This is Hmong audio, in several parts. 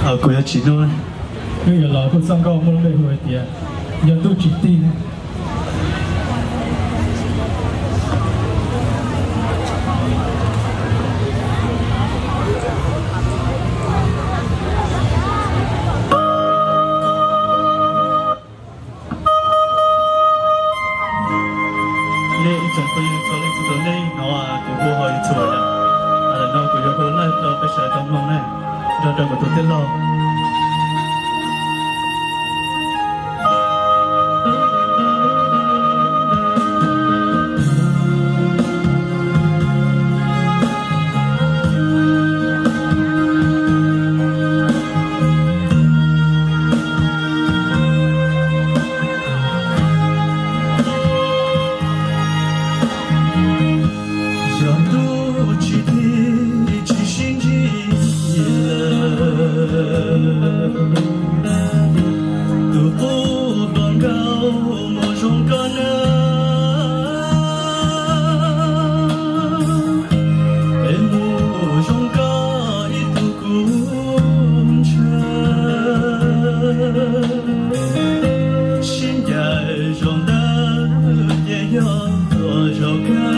Kuv yog Tsim Nuj. Wb yuav los kuj txoj nkauj muaj lub npe hu hais tias yog ntuj tsis tig ne. Nej ib tsoom phooj ywg txhua leej txhua tus, nej hnov kuv hu hais txhua yam, ntawm no kuv yuav hu lawm rau peb sawv daws tau mloog na, nrog rau kuv tus tij laug. Yog ntuj tsis tig tsis sib ntsib lawm, tus qub hluas nkauj mus zoo koj na, es mus zoo koj ib tug kuv ntshaw. Sib ncaim zaum ntawd ces yog zaum kawg,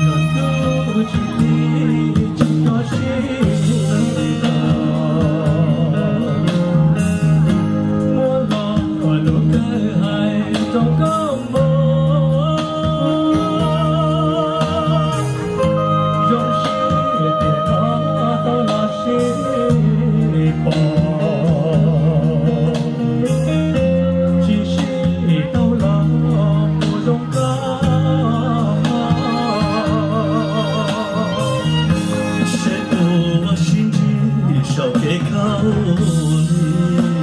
zaum ntuj tsis tig tsis tso sib tau, muab los lus kawg hais rau koj mloog. Zoo siab tias koj tau los sib pom, tsis sib tau los kuv zoo koj, seb puas sib ntsib saum kev khaub lig.